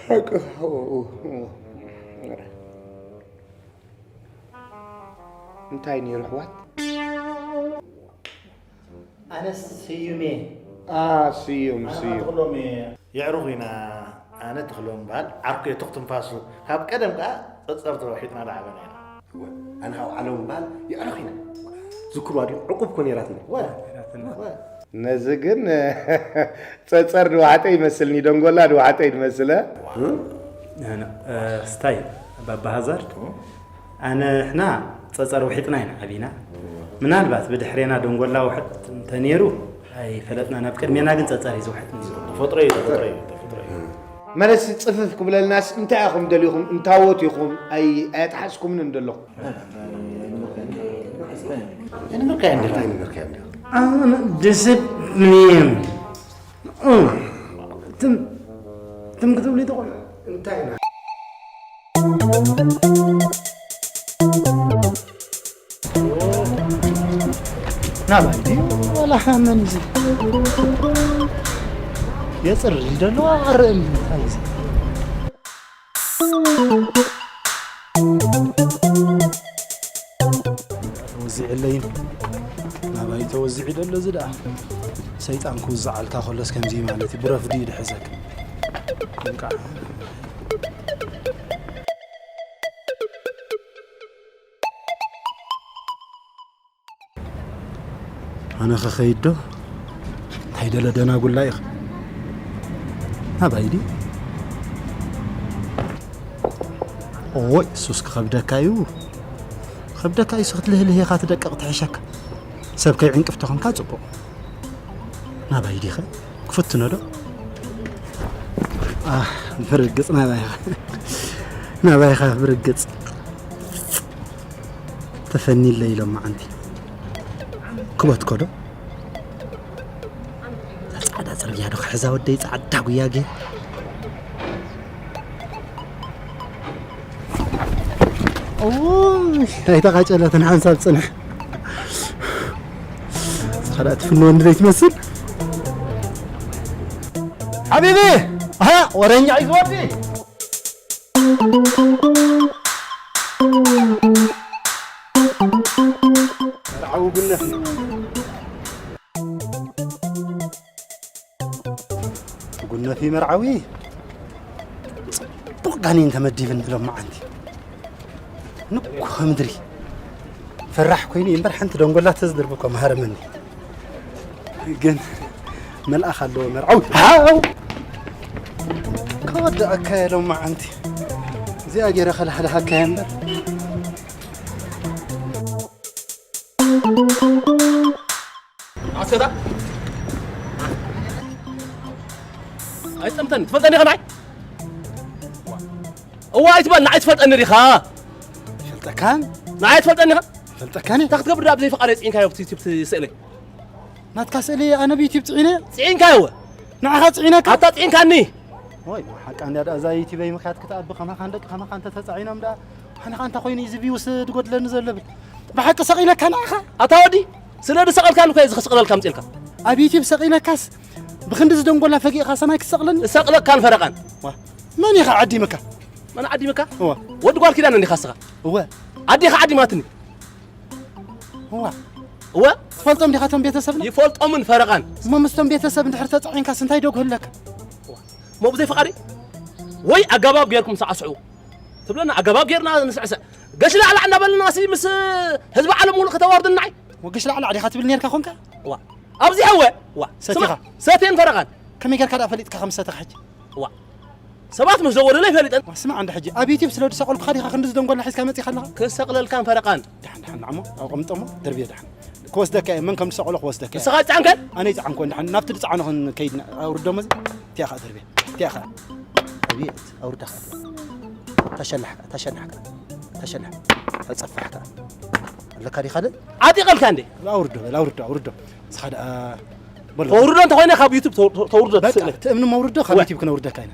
ሓቂ ሓወኡ። እንታይ ነይሩ ኣሕዋት? ኣነስ ስዩም እየ። ኣ፣ ስዩም፣ ኣነ ስዩም። ተኽሎም እየ። የዕሩኽ ኢና። ኣነ ተኽሎም እበሃል። ዓርኩ እየ፣ ቱኽ ትንፋሱ። ካብ ቀደም ከኣ ጸጸር ተወሒጥና ዝዓበና ኢና። እወ፣ ኣነ ካብ ዓለም እበሃል። የዕሩኽ ኢና። ዝክሩ ኣድሎ ዕቁብ እኮ ነይራትና። እወ። ነይራትና። እወ። ነዚ ግን ጸጸር ድዋሕጠ ይመስልኒ፣ ደንጎላ ድዋሕጠ ይመስለ። እ? ኣነ፣ እ፣ ስታይ፣ ባባ ሃዛርድ፣ ኣነ፣ ንሕና ጸጸር ውሒጥና ኢና ዓቢና። ምናልባት ብድሕሬና ደንጎላ ውሕጥ እንተነይሩ ኣይፈለጥና፣ ናብ ቅድሜና ግን ጸጸር እዩ ዝውሕጥ ነይሩ። ተፈጥሮ እዩ፣ ተፈጥሮ እዩ፣ ተፈጥሮ እዩ። መለስ ጽፍፍ ክብለልናስ እንታይ ኢኹም ደሊኹም? እንታዎት ኢኹም? ኣይ-፣ ኣየጥሓስኩምን እንደለኹም? ኣይንብርካዮ እንዲኻ። ኣይንብርካዮ እንዲኻ። ኣነ ድስብ ምንም። እ፣ ትም፣ ትም ክትብሉ ይትኽእሉ። እንታይ ኢና? ናባይ ድዩ? ዋላ መን እዩ? የጽሪ ደሎ ኣርም እንታይ እዩ? ተወዚዕለይን ናባይ ተወዚዑ ደሎ እዚ ደኣ። ሰይጣን ክውዝዓልካ ከሎስ ከምዚ ማለት እዩ፣ ብረፍዲ እዩ ድሕዘካ። እንቃዕ ኣነ ኸኸይድ ዶ? እንታይ ደለ ደናጉላ ኢኻ? ናባይ ድዩ? ኦይ፣ እሱስ ክኸብደካ እዩ። ክኸብደካ እዩ፣ ክትልህልህ ኢኻ ትደቅቕ ትሕሸካ። ሰብ ከይዕንቅፍ ተኾንካ ጽቡቕ። ናባይ ዲኸ? ክፍትኖ ዶ? ኣህ፣ ብርግጽ ናባይኻ። ናባይኻ ብርግጽ። ተፈኒለይ ኢሎም መዓንቲ። ክበትኮ ዶ? እዛ ጻዕዳ ጽርግያ ዶ ክሕዛ ወደይ ጻዕዳ ጉያ ጌር። ኦይ፣ ኣይተቓጨለትን ሓንሳብ ጽንሕ። ንስኻ ደኣ ትፍንወኒ ዘይትመስል። ሓቢቢ! ኣሃ፣ ወረኛ እዩ ዝወዲ። መርዓዊ ጉነፊ። ጉነፊ መርዓዊ ጽቡቕ ጋኔን ተመዲብኒ ሎም መዓንቲ። ንኩ ምድሪ ፈራሕ ኮይኑ እምበር ሓንቲ ደንጎላ ተዝድርብ እኮ መሃረመኒ። ግን መልኣኽ ኣለዎ መርዓዊ። ሃው! ከወድኣካ እየ ሎም መዓንቲ። እዚኣ ገይረ ከላሕልሃካ እየ እምበር። ኣስከታ ኣይጠምተኒ ትፈልጠኒ ዲኻ ንዓይ? እዋ ኣይትበል፣ ንዓይ ትፈልጠኒ ዲኻ? ይፈልጠካን? ንዓይ ትፈልጠኒ ዲኻ? ይፈልጠካን እዩ። እንታይ ክትገብር ደኣ ብዘይ ፍቓደይ ጽዒንካዮ ኣብቲ ዩቲዩብ ስእለይ? ናትካ ስእሊ ኣነ ብዩቲዩብ ጽዒነ? ጽዒንካዮ እወ። ንዓኻ ጽዒነካ? ኣታ ጽዒንካኒ። ወይ፣ ሓቃ እንድያ ደኣ እዛ ዩቲበይ ምኽያት ክትኣቢ ከማኻን ደቂ ከማኻ እንተ ተጻዒኖም ደኣ፣ ኣነ ኸኣ እንታይ ኮይኑ እዩ እዚ ቪውስ ዝጎድለኒ ዘሎ ብል። ብሓቂ ሰቒለካ ንዓኻ? ኣታ ወዲ፣ ስለ ዝሰቐልካኒ እኮ እየ እዚ ክስቕለልካ ኣምጺእልካ። ኣብ ዩቲብ ሰቒለካስ ብኽንዲ ዝደንጎላ ፈጊእኻ ሰማይ ክትሰቕለኒ? እሰቕለካን ፈረቓን። ዋ፣ መን ኢኻ ዓዲምካ? መን ዓዲምካ? እዋ። ወዲ ጓል ኪዳነ እንዲኻ እስኻ? እወ። ኣዴኻ ዓዲማትኒ። እዋ። እወ። ትፈልጦም ዲኻ እቶም ቤተሰብና? ይፈልጦምን ፈረቓን። እሞ ምስቶም ቤተሰብ እንድሕር ተጻዒንካስ እንታይ ዶ ክህለካ? እሞ ብዘይ ፍቓደይ? ወይ ኣገባብ ጌርኩም ሳዕስዑ ትብለና፣ ኣገባብ ጌርና ንስዕስዕ። ገሽ ላዕላዕ እናበልና ሲ ምስ ህዝቢ ዓለም ሙሉእ ከተዋርድና ኣይ? ወገሽ ላዕላዕ ዲኻ ትብል ኔርካ ኾንካ? እዋ። ኣብዚሐ እወ። እዋ። ሰቲኻ? ስማዕ፣ ሰትየን ፈረቓን። ከመይ ጌርካ ደኣ ፈሊጥካ ከም ዝሰተኻ ሕጂ? እዋ። ሰባት ምስ ደወሉለይ ፈሊጠን። ዋ፣ ስማዕ እንዶ ሕጂ፣ ኣብ ዩቲብ ስለ ዝሰቐልኩኻ ዲኻ ክንዲ ዝደንጎላ ሒዝካ መጺኻ ኣለኻ? ክሰቕለልካን ፈረቓን። ደሓን፣ ደሓን፣ ንዓሞ፣ ኣቐምጦሞ፣ ደርብዮ ደሓን። ክወስደካ እየ፣ መን ከም ዝሰቐሎ ክወስደካ እየ። ንስኻ ኣይጸዓንካን? ኣነ ኣይጸዓንኩን፣ ደሓን፣ ናብቲ ዝጸዓኖ ክንከይድ ን-፣ ኣውርዶሞ እዚ፣ እቲኣ ኸኣ ደርብዮ፣ እቲኣ ኸኣ። ኣቤት፣ ኣውርዳ ኸኣ እቲኣ። ተሸላሕ ከኣ፣ ተሸላሕ ከኣ፣ ተሸላሕ። ተጸፋሕ ከኣ። ኣለካ ዲኻ ካልእ? ዓጢቐልካ እንዴ? ኣውርዶ በል፣ ኣውርዶ፣ ኣውርዶ። ንስኻ ደኣ፣ በሎ። ተውርዶ እንተኾይነ ካብ ዩቱብ ተው-፣ ተው-፣ ተውርዶ በቃ፣ ትስእለ። ትእምኒ መውርዶ ካብ ወ- ዩቱብ ክነውርደካ ኢና።